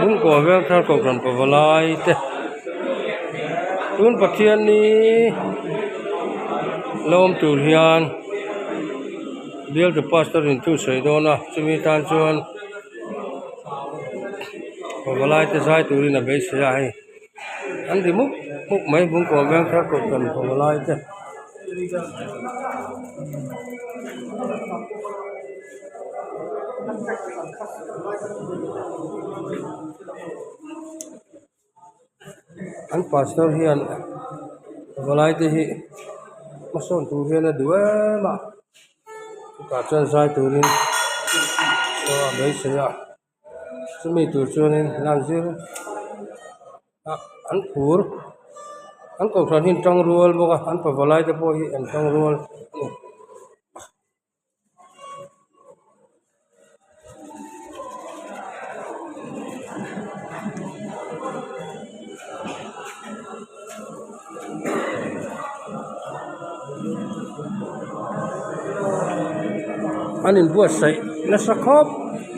Bungkaw veng thar kohhran pavalai te tun Pathianni la awm tur hian bialtu pastor in thu sawi dawn a chumi tan chuan pavalai te zai turin a beisei a hei an ri mup mup mai Bungkaw veng thar kohhran pavalai te. An pastor hian valai te hi hmasawn tur hian a duh em a chutah chuan zai turin chaw a beisei a chumi tur chuanin lan zir a an phur an kohhran hi an tangrual bawk a an pavalai te pawh hi an tangrual a ni. An inbuatsaih nasa khawp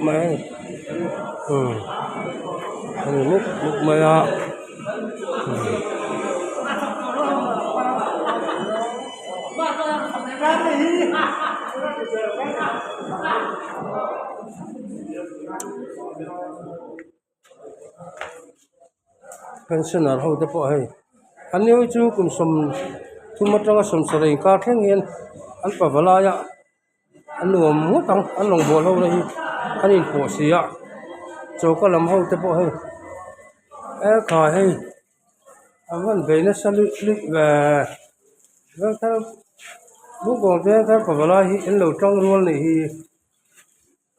mai a ni umm a ni mup mup mai a. Pensioner ho te pawh hei an ni hi chu kum 30 atanga 70 inkar thleng hian an pavalai a an nuam ngawt ang an rawngbâwl ho na hi an inpawh si a choka lam ho te pawh hei e kha hei. A van bei nasa luih luih ve vengthar bungkawn vengthar pavalai hi an lo tang rual nih hi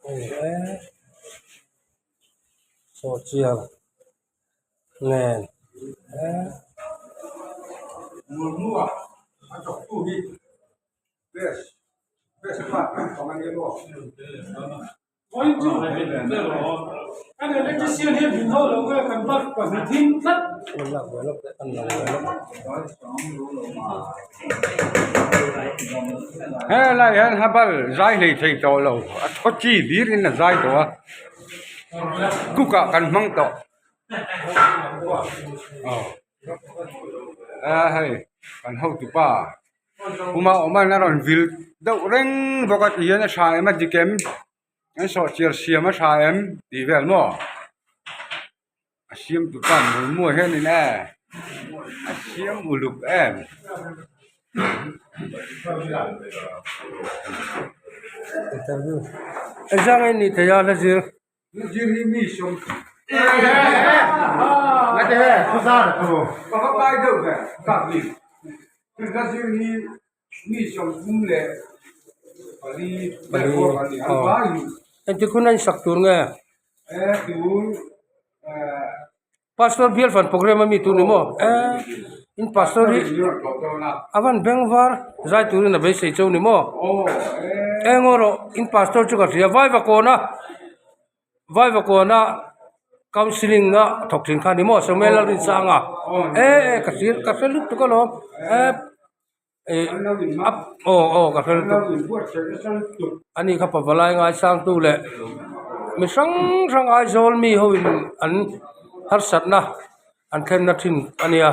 hei e sawhchiar nen e. Helai hian habal zai hlei thei tawh lo a thaw chi hlir in a zai tawh a cook ah kan hmang tawh a hei kan hotupa. Khuma awm a a rawn vil deuh reng bawk a tihian a tha em a dik em an sawhchiar siam a tha em tih vel maw a siam tu tan mul muai hianin e a siam uluk em. Engzah nge ni thei a la zir. Engtik hun a insak tur nge? Pastor bial fan program ami tur ni maw? In pastor hi a van beng var zai turin a beisei cheu ni maw? Eng aw rawh in pastor chu ka hria Vaivakawn a Vaivakawn a counselling a thawk thin kha ni maw Samuel Lalrinsanga e e ka hria ka hre lutuk alawm e. Ih aw aw ka hre lutuk ani kha pavalai ngaisangtu leh mi hrang hrang Aizawl mi ho in an harsatna an thlenna thin a nia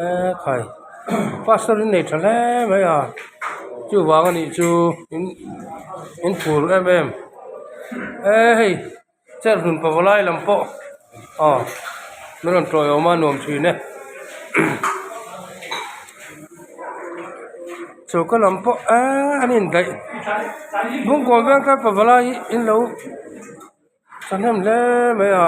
ekhai pastor in nei tha hle mai a chuvang a nih chu in in phur em em e hei Cherhlun pavalai lam pawh aw min rawn tawiawm a nuam thin e choka lam pawh eee an indaih Bungkawn veng kha pavalai hi in lo thahnem hle mai a.